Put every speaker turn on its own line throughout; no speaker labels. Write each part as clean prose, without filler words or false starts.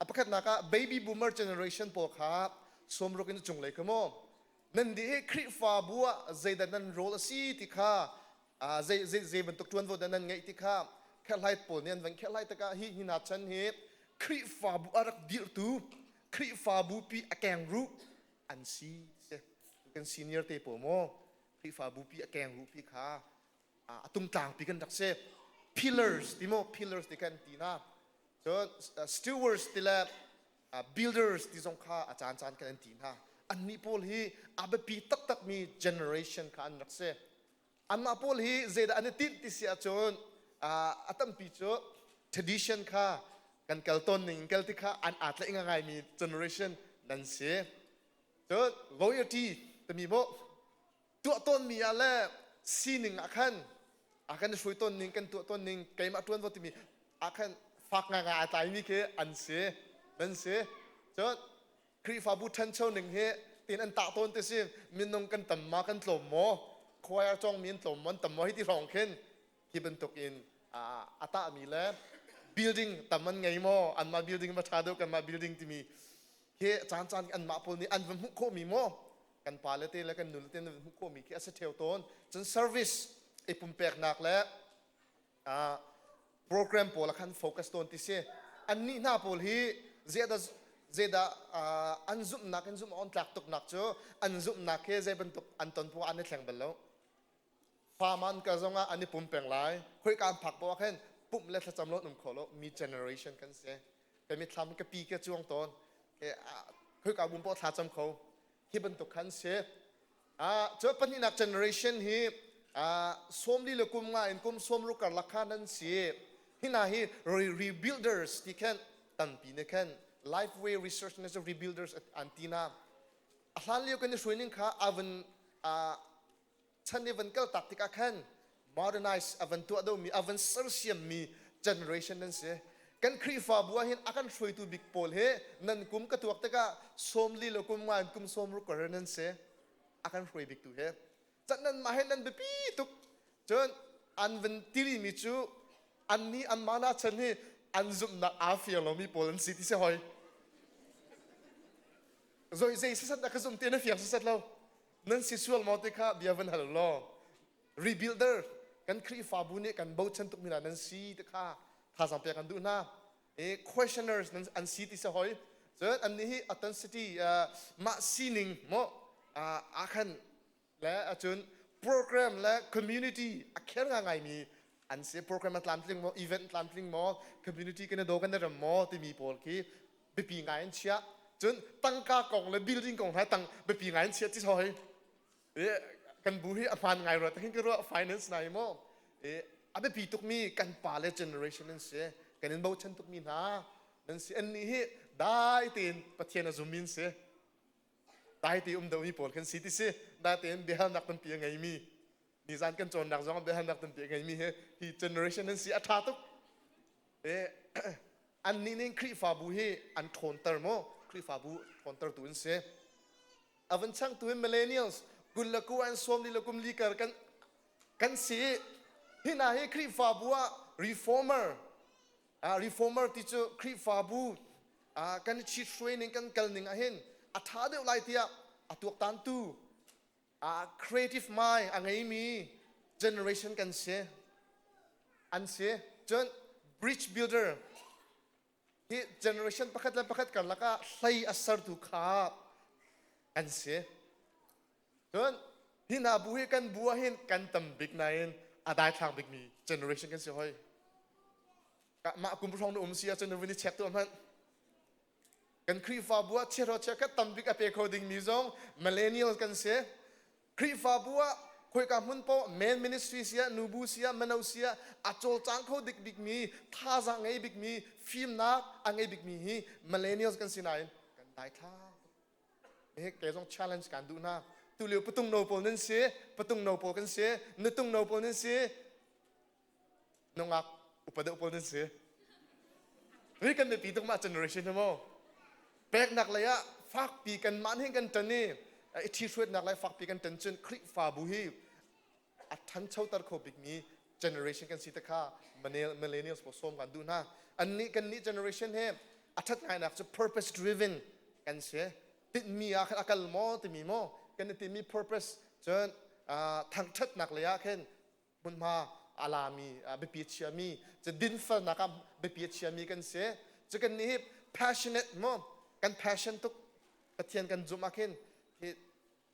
A pakhatnak ah baby boomer generation pawl kha sawmruk in a cunglei kha maw nan dih hi Khrihfabu ah zeidah nan role a si ti kha zei zei zei bantuk ṭuanvo dah nan ngeih ti kha kherhlai pawl nih an van kherhlai tikah hi hi hna chan hi Khrihfabu a rak dirhtu Khrihfabu pi a kengruh an si kan senior te pawl maw Khrihfabu pi a kengruh pi kha a tungtlang pi kan rak si. Pillars ti maw, pillars ti kan ti na. Cun stewards ti le builders ti zong kha a caan caan kan an ti hna. Annih pawl hi a biapi taktakmi generation kha an rak si. Anmah pawl hi zeidah an i tinh ti si ahcun a tampi cu tradition kha kan kal tawn ning kal ti kha an aa tlaih ngaimi generation nan si. Cun loyalty timi maw tuah tawnmi ah le sining ah khan a kan hruai tawn ning, kan tuah tawn ning, keimah ṭuanvo timi ah khan fak ngaingai aa tlaimi khi an si, nan si. Cun Khrihfabu ṭhancho ning hi tin an tah tawn ti si. Minung kan tam ma, kan tlawm maw, choir cawngmi an tlawm maw, an tam maw, hi ti hrawng khin hi bantuk in a tahmi le building tam an ngei maw, anmah building va ṭha deuh, kanmah building timi khi caan caan anmah pawl nih an va hmuh khawhmi maw, kan pa le te le kan nu le te nan hmuh khawhmi khi a si ṭheo tawn. Cun service i pumpeknak le program pawl ah khan focus tawn ti si. Annih hna pawl hi zeidah zeidah an zumhnak in zumh on tlak tuknak cu an zumhnak hi zei bantuk an ton poah an i thleng bal lo. Farm an kal zongah an i pum peng lai. Khoika an phak poah khin pumh le thlacam lo an um kho lo mi generation kan si. Ka mitthlam ka pi ka cuang tawn. Khoika bum poah thlacam kho. Hi bantuk khan si. Cu pahnihnak generation hi 40 le kum nga in kum 60 karlak kha nan si. Hi hna hi rebuilders ti khan tampi ne khan Lifeway Research ne cu rebuilders an ti na. A hlan lio kan i hruai ning kha avun chan i van kal tak tikah khan modernize a van tuah domi, a van sersiammi generation nan si. Kan Khrihfabu ah hin a kan hruaitu bik pawl hi nan kum ka tuak tikah 40 le kum nga in kum 60 kar nan si. A kan hruai bik tu hi can nan mah he nan biapi tuk. Cun an van tiri mi cu an nih an mana chan hi an zumhnak aa fiang lomi pawl an si ti si hoi. Zoi zei sasat na ka zum ti na fiang sasat lo, nan si sual maw ti kha bia van hal law rebuilder kan Khrihfabu nih kan bochan tuk mi hna nan si ti kha thazaang pek an duh hna. E questioners nan an si ti sa hoi. Cun an nih hi authenticity, mah sining mo a khan le acun program le community a kher ngai mi an si. Program a tlamtling maw, event tlamtling maw, community kan do kan ram maw timi pawl khi biapi ngai an chiah. Cun tangka kong le building kong hna tang biapi ngai an chiah ti so hei. Kan bu hi a hmaan ngai rua takin ka ruah finance nai maw. A biapi tukmi kan pa le generation an si. Kan in bochan tukmi hna nan si. Annih hi dai tein Pathian a zummi an si. Dai te um deuhmi pawl kan si ti si. Dai tein biahalnak tampi a ngeimi, nizan kan cawnnak zong biahalnak tampi a ngeimi hi hi generation an si. A ṭha tuk. Annih nih Khrihfabu hi an ṭhawnter maw, Khrihfabu ṭhawntertu an si. A van changtu in millennials, 29 an 40 le kum li kar kan si. Hi hna hi Khrihfabu ah reformer. Reformer ti cu Khrihfabu kan i ṭhit ning, kan kal ning ahhin a ṭha deuh lai tiah a tuaktantu, creative mind a ngeimi generation kan si, an si. Cun bridge builder hi generation pakhat le pakhat karlak ah hlei a sertu kha an si. Cun hi hna bu hi kan bu ah hin kan tam bik nain a daithlang bikmi generation kan si hoi. Mah kum hrawng na um si ahcun na vun i check tuah hmanh. Kan Khrihfabu ah chiahro chiahkhat tam bik a pe kho dingmi zong millennials kan si. Khrihfabu ah khoika hmun paoh men ministry si ah, nubu si ah, mano si ah a cawlcang kho dik bikmi, thazaang ngei bikmi, fimnak a ngei bikmi hi millennials kan si nain kan daithlang. Hi kei zong challenge kan duh hna. Tulio patung no pawl nan si, patung no pawl kan si, nutung no pawl nan si, nungak upa deuh pawl nan si. Hi kan biapi tuk mah generation hi mu. Peknak lei ah fakpi kan mah hin kan ṭan i i ṭhihruatnak lei fakpi kan ṭan cun Khrihfabu hi a ṭhanchoter kho bikmi generation kan si te kha millennials pawl sawm kan duh hna. Annih kan nih generation hi. A ṭhat ngainak cu purpose driven kan si. Tinhmi ah khan a kal maw timi maw kan i timi purpose cun thangṭhatnak lei ah khin hmunhma a lami biapi a chiami cu dinfelnak ah biapi a chiami kan si. Cu kan nih hi passionate maw kan passion tuk Pathian kan zumh ah khin hi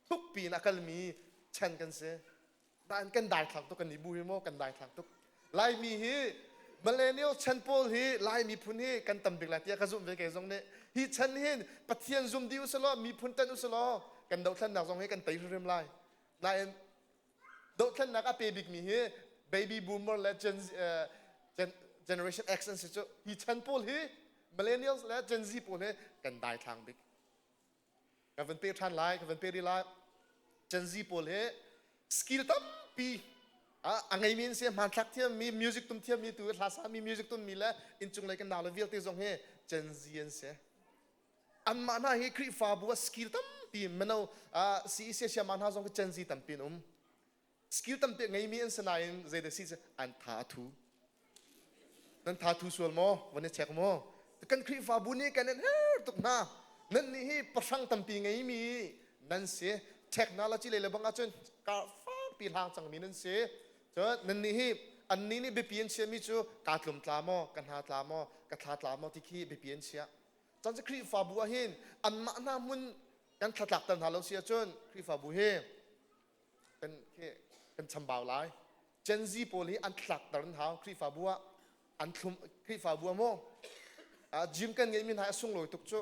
thukpi in a kalmi chan kan si. Nain kan daithlang tuk kan i bu hi maw kan daithlang tuk. Laimi hi millennial chan pawl hi Lai miphun hi kan tam bik lai tiah ka zumh ve kei zong nih. Hi chan hin Pathian zum dih usih law miphun tan usih law kan dohthlennak zong hi kan tei hrimhrim lai. Nain dohthlennak a pe bikmi hi baby boomer le Gen, uh, Gen, Generation X an si cu hi chan pawl hi millennials le Gen Z pawl hi kan daithlang bik. Ka van pe ṭhan lai, ka van pe rih lai. Gen Z pawl hi skill tampi a ngeimi an si, hmanthlak thiammi, music tum thiammi tu, hla sami, music tummi le innchung lei kan nau le vialte zong hi Gen Z an si. Anmah hna hi Khrihfabu ah skill tampi mino CEC siama hna zong Gen Z tampi an um. Skill tampi ngeimi an si nain zeidah si an tha a thu. Nan tha thu sual maw? Van i check maw? Kan Khrihfabu nih kan in her tuk hna. Nan nih hi pahrang tampi ngeimi nan si. Technology lei le bang ahcun kar fakpi hlang cangmi nan si. Cun nan nih hi annih nih biapi an chiahmi cu kaa tlum tla maw, ka hna tla maw, ka thla tla maw ti khi biapi an chiah. Cun cu Khrihfabu ah hin anmah hna hmun kan thlatlakter hna lo si ahcun Khrihfabu hi kan khi kan chambau lai. Gen Z pawl hi an tlakter an hau Khrihfabu ah an thlum Khrihfabu ah maw gym kan ngeihmi hna a sunglawi tuk cu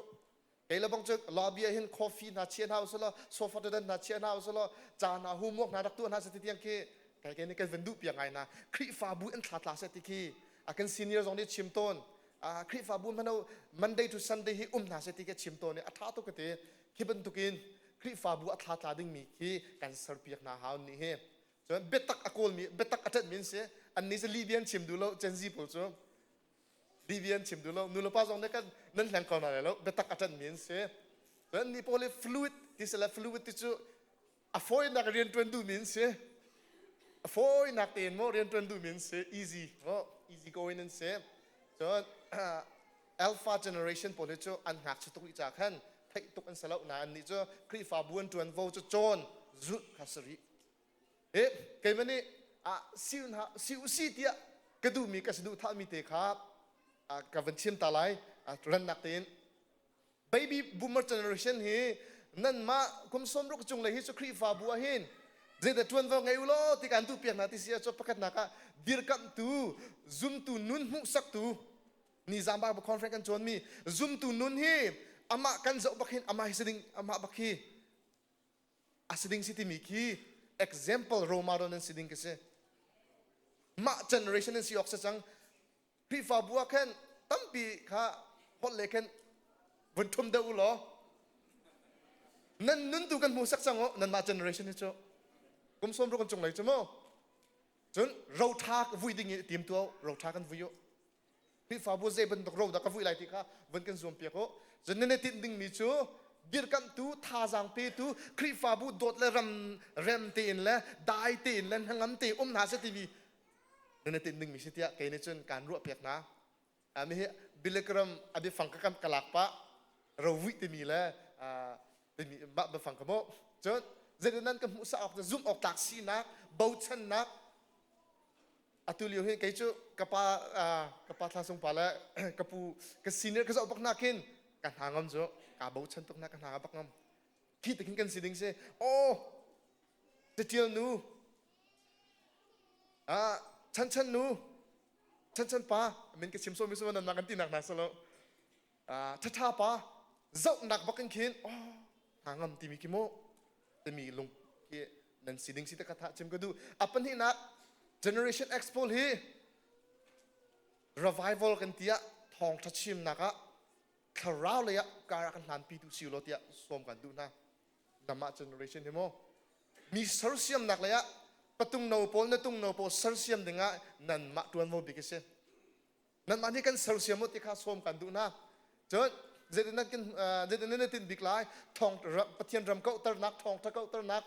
kei le bang cu lobby ah hin coffee hna chia hna usih law sofa dan hna chia hna usih law ca hna homework hna rak tuah hna seh ti tiang khi kai kai nih kan van duh piak ngai na Khrihfabu an thla tla seh ti khi a kan senior zong nih chim tawn Khrihfabu hmano Monday to Sunday hi um hna seh ti khi chim tawn i a tha tuk ka ti khi bantukin Khrihfabu a thla tla dingmi khi kan serpiak hna hau nih hi cun biatak a kawlmi biatak a ṭanhmi an si annih cu lih bia an chim duh lo Gen Z pawl cu lih bia an chim duh lo nulepa zong nih kan nan hleng ko hna lai lo biatak a ṭanhmi an si cun annih pawl hi fluid ti si le fluid ti cu a fawinak rian ṭuan duhmi an si a fawinak tein maw rian ṭuan duhmi an si easy maw easy going an si cun alpha generation pawl hi cu an ngakchia tuk rih ca khan theih tuk an si lo nain annih cu Khrihfabu an ṭuanvo cu cawn zulh kha si rih Eh, keimah nih ah si hna si u si tiah ka duhmi ka saduhthahmi te kha ka van chim ta lai rannak tein baby boomer generation hi nanmah kum 60 cung lei hi cu Khrihfabu ah hin zeidah ṭuanvo ngei u law ti kan duh piak hna ti si ahcun pakhatnak ah dirkamhtu zumtu nun hmuhsaktu nizam Bible conference kan cawnmi zumtu nun hi amah kan zoh bak hin amah hi si ding amah bak hi a si ding si timi khi example role model nan si ding khi si mah generation nan si awk si cang Khrihfabu ah khan tampi kha holh le khan vun ṭhum deuh u law nan nun tu kan hmu sak cang u nanmah generation hi cu kum 60 kan cung lei cu mu cun ro ṭha vui ding i tim tuah ro ṭha kan vui u Khrihfabu zei bantuk ro dah ka vui lai ti kha vun kan zuam piak u. Cun nan i tinh dingmi cu dirkamhtu, thazaang petu, Khrihfabu dawt le ram rem tein le dai tein le hnangam tein um hna seh timi nan i tinh dingmi si tiah kei nih cun kaan ruah piak hna. Mi hi Billy Graham a biafang ka ka lak pah rovuih timi le timi mah biafang ka mu. Cun zeitin nan ka hmuhsak awk zumh awk tlak sinak, bochannak, atu lio hi kei cu ka pa ka pa thla sung pa le ka pu ka senior ka zoh bak na khin ka hna ngam cu ka bochan tuk na ka hna bak ngam khi te khin kan si ding si oh catial nu ah chan chan nu chan chan pa min ka chim so mi so nan kan ti nak na salo ṭhaṭha pa zohnak bak in khin oh hna ngam timi khi mu timi lung khi nan si ding si te ka tha chim ka duh a pahnihnak generation X pawl hi revival kan tiah thawngṭha chimnak ah thlarau lei ah kar kan hlanpi tu si law tiah sawm kan duh hna namah generation hi mu mi sersiamnak lei ah patung no pawl na tung no pawl sersiam dingah nanmah ṭuanvo bik a si Nanmah nih kan sersiam u ti kha sawm kan duh hna. Cun zeitin nan zeitin nan tinh bik lai thawng Pathian ram kauhternak thawngṭha kauhternak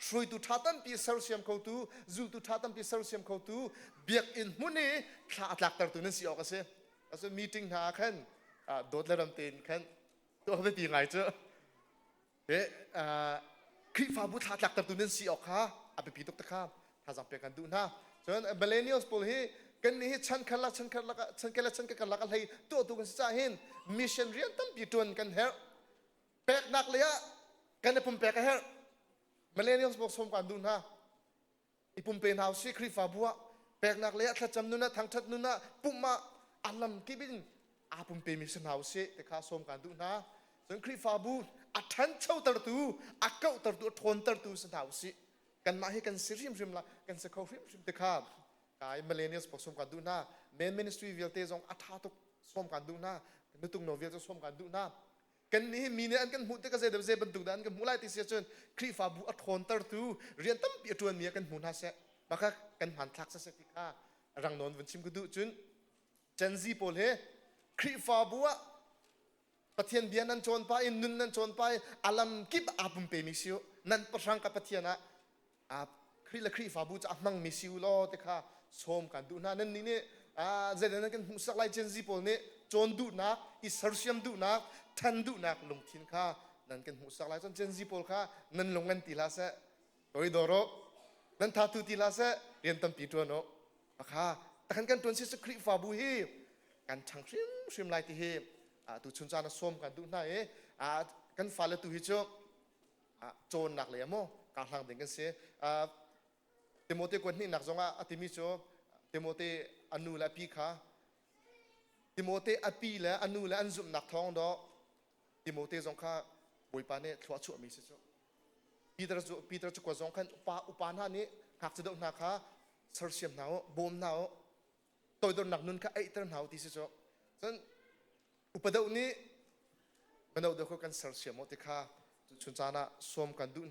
hruaitu ṭha tampi sersiam khotu zultu ṭha tampi sersiam khotu biakinn hmun i thla a tlaktertu nan si awk a si. Asu meeting hna ah khan. Dawt le ram tein khan tuah biapi ngai cu. Khrihfabu thla tlaktertu nan si awk kha a biapi tuk te kha thazaang pek kan duh hna. Cun millennials pawl hi kan nih hi chan khat lak chan khat lak chan khat le chan khat lak a hlei tuahtu kan si caah hin mission rian tampi ṭuan kan herh. Peknak lei ah kan i pumpek a herh. Millennials pawl sawm kan duh hna. I pumpe hna usih Khrihfabu ah peknak lei ah thlacam nun ah thangṭhat nun ah pumh ah a lam kip in aa pumpemi si hna usih ti kha sawm kan duh hna. Cun Khrihfabu a ṭhanchotertu, a kauhtertu, a ṭhawntertu si hna usih. Kanmah hi kan si hrimhrim la, kan si kho hrimhrim ti kha kai millennials pawl sawm kan duh hna. Men ministry vialte zong a ṭha tuk sawm kan duh hna. Nutung no vialte sawm kan duh hna. Kan nih hi mi nih an kan hmuh tikah zei zei bantuk dah an kan hmuh lai ti si ahcun Khrihfabu a ṭhawntertu rian tampi a ṭuanmi ah kan hmu hna seh. Mah kha kan hmanthlak siseh ti kha rang nawn vun chim ka duh. Cun Gen Z pawl hi Khrihfabu ah Pathian bia nan cawn pah in nun nan cawn pah i a lam kip aa pumpemi si u. Nan pahrang ka Pathian ah Khrih le Khrihfabu cu a hmangmi si u law ti kha sawm kan duh hna. Nannih nih zeidah nan kan hmuhsak lai Gen Z pawl nih cawn duhnak, i sersiam duhnak, ṭhan duhnak lungthin kha nan kan hmuhsak lai. Cun Gen Z pawl kha nan lung ngan ti hlah seh, toidor u, nan thatu ti hlah seh, rian tampi ṭuan u. Kha takhan kan ṭuan si cu Khrihfabu hi kan ṭhang hrimhrim lai ti hi tu chun caan ah sawm kan duh hna i kan fale tu hi cu cawnnak lei ah maw karhlang ding kan si. Timote kuat hnihnak zongah a timi cu Timote a nu le a pi kha Timote a pi le a nu le an zumhnak thawng dawh Timote zong kha Bawipa nih thlua chuahmi si cu. Peter cu Peter cu kuat zong khan upa upa hna nih ngakchia deuh hna kha sersiam hna u bawm hna u toidornak nun kha eihter hna u ti si cu. Cun upa deuh nih mino deuh kha kan sersiam u ti kha chun caan ah sawm kan duh hna.